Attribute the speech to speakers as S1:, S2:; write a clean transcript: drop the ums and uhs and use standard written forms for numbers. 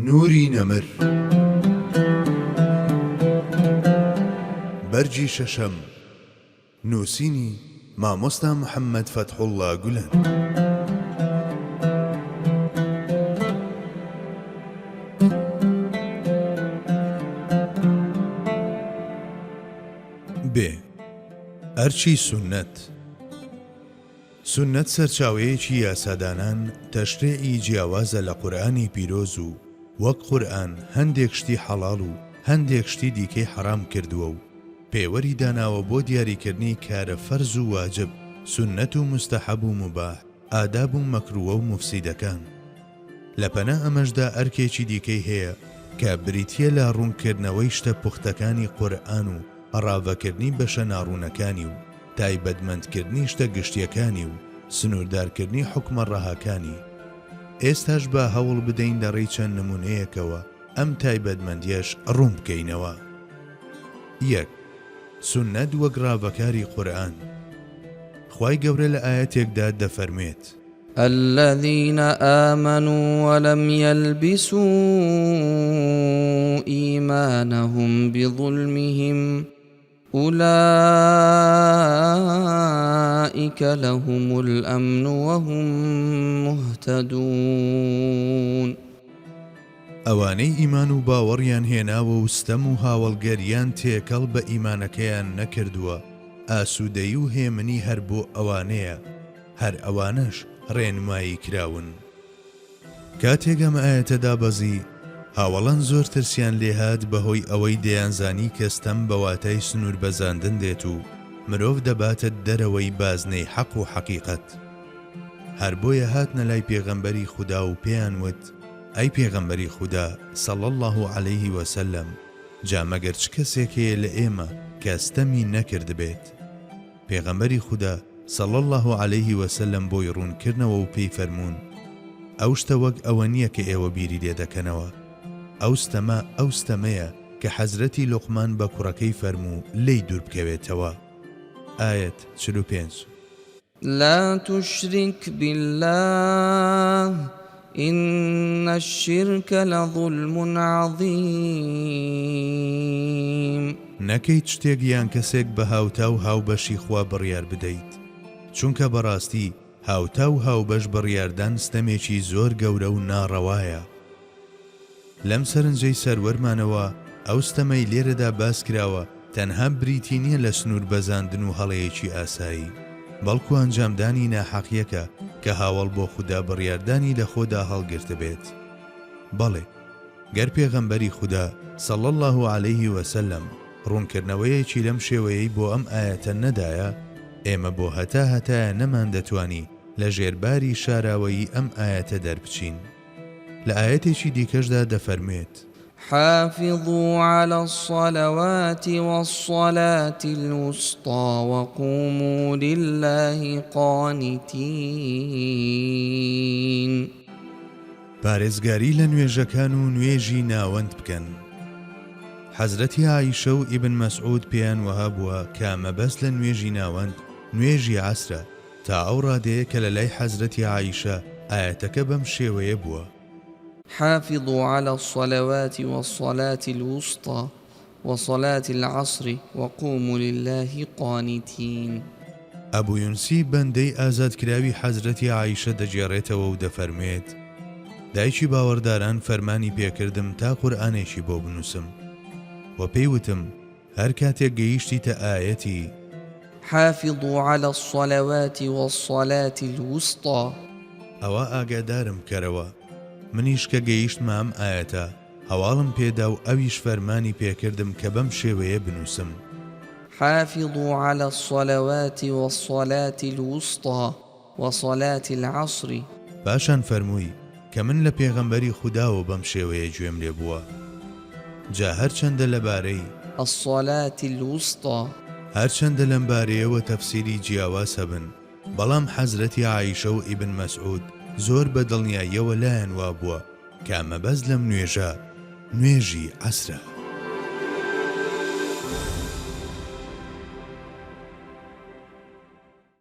S1: نوری نەمر. بەرگی شەشەم. نووسینی، مامۆستا محەممەد فەتحوڵڵا گولەن. بێ ئەرکی سوننەت. سوننەت سەرچاوەیەکی یاسادانان، تەشریع، ی جیاوازە لە قورئانی پیرۆز و وەک قورئان هەندێک شتی حەڵاڵ و هەندێک شتی دیکەی حەڕام کردووە و پێوەری داناوە بۆ دیاریکردنی کارە فەرز و واجب، سوننەت و موستەحەب و موباح، ئاداب و مەکرووە و موفسیدەکان. لە پەنا ئەمەشدا ئەرکێکی دیکەی هەیە کە بریتییە لە ڕوونکردنەوەی شتە پوختەکانی قورئان و ڕاڤەکردنی بەشە ناڕوونەکانی و تایبەتمەندکردنی شتە گشتییەکانی و سنووردارکردنی حوکمە ڕەهاکانی. ئێستاش با هەوڵ بدەین لە ڕێی چەند نموونەیەکەوە ئەم تایبەتمەندییەش ڕوون بکەینەوە. یەک. سوننەت وەک ڕاڤەکاری قورئان. خوای گەورە لە ئایەتێکدا دەفەرموێت.
S2: الذین آمنوا ولم یلبسوا ایمانهم بظلمهم اولئک لهم الامن وهم مهتدون.
S1: ئەوانەی ئیمان و باوەڕیان هێناوە و ستەم و هاوەڵگەریان تێکەڵ بە ئیمانەکەیان نەکردووە، ئاسوودەیی و هێمنی هەر بۆ ئەوانەیە، هەر ئەوانەش ڕێنمایی کراون. کاتێک ئەم ئایەتە دابەزی، هاوەڵان زۆر ترسیان لێهات بەهۆی ئەوەی دەیانزانی کە ستەم بە واتای سنووربەزاندن دێت و مرۆڤ دەباتە دەرەوەی بازنەی حەق و حەقیقەت. هەر بۆیە هاتنە لای پێغەمبەری خودا و پێیان وت، ئەی پێغەمبەری خودا، صلی اللە علیه وسلم، جا مەگەر چ کەسێک هەیە لە ئێمە کە ستەمی نەکردبێت؟ پێغەمبەری خودا، صلی اللە علیه وسلم، بۆی ڕوون کردنەوە و پێی فەرموون، ئەو شتە وەک ئەوە نییە کە ئێوە بیری لێ دەکەنەوە، ئەو ستەمە ئەو ستەمەیە کە حەزرەتی لوقمان بە کوڕەکەی فەرموو لێی دوور بکەوێتەوە. ئایەت، 45.
S2: لا تشرک باللە ان الشرک لظلم عظیم.
S1: نەکەیت شتێک یان کەسێک بە هاوتا و هاوبەشی خوا بڕیار بدەیت، چونکە بەڕاستی هاوتا و هاوبەش بڕیاردان ستەمێکی زۆر گەورە و ناڕەوایە. لەم سەرنجەی سەروەرمانەوە ئەو ستەمەی لێرەدا باس کراوە تەنها بریتی نییە لە سنوور بەزاندن و هەڵەیەکی ئاسایی، بەڵکو ئەنجامدانی ناحەقیەکە کە هاوەڵ بۆ خودا بڕیاردانی لە خۆدا هەڵگرتبێت. بەڵێ گەر پێغەمبەری خودا، صلی اللە علیه وسلم، ڕوونکردنەوەیەکی لەم شێوەیەی بۆ ئەم ئایەتە نەدایە، ئێمە بۆ هەتا هەتایە نەماندەتوانی لە ژێر باری شاراوەیی ئەم ئایەتە دەربچین. لە ئایەتێکی دیکەشدا دەفەرموێت.
S2: حافظوا علی الصلوات والصلاة الوسطی وقوموا للە قانتین.
S1: پارێزگاری لە نوێژەکان و نوێژی ناوەند بکەن. حەزرەتی عائیشە و ئیبن مەسعود پێیان وەها بووە کە مەبەست لە نوێژی ناوەند نوێژی عەسرە، تا ئەو ڕادەیە کە لە لای حەزرەتی عائیشە ئایەتەکە بەم شێوەیە بووە.
S2: حافظوا علی الصلوات والصلاة الوسطی وصلاة العصر وقوموا للە قانتین.
S1: ئەبو یونسی بەندەی ئازادکراوی حەزرەتی عائیشە دەگێڕێتەوە و دەفەرموێت، دایکی باوەڕداران فەرمانی پێکردم تا قورئانێکی بۆ بنووسم، وە پێی وتم، هەر کاتێک گەیشتیتە ئایەتی.
S2: حافظوا علی الصلوات والصلاة الوسطی.
S1: ئەوا ئاگادارم بکەرەوە، منیش کە گەیشتمە ئەم ئایەتە هەواڵم پێدا و ئەویش فەرمانی پێکردم کە بەم شێوەیە بنووسم.
S2: حافظوا علی الصلوات والصلاة الوسطی. وصلاة العصر.
S1: پاشان فەرمووی، کە من لە پێغەمبەری خوداوە بەم شێوەیە گوێم لێ بووە. جا هەرچەندە لەبارەی.
S2: الصلاة الوسطی.
S1: هەرچەندە لەم بارەیەوە تەفسیری جیاواز هەبن، بەڵام حەزرەتی عائیشە و ئیبن مەسعود زۆر بە دڵنیاییەوە لایان وابووە کە مەبەست لەم نوێژە، نوێژی عەسرە.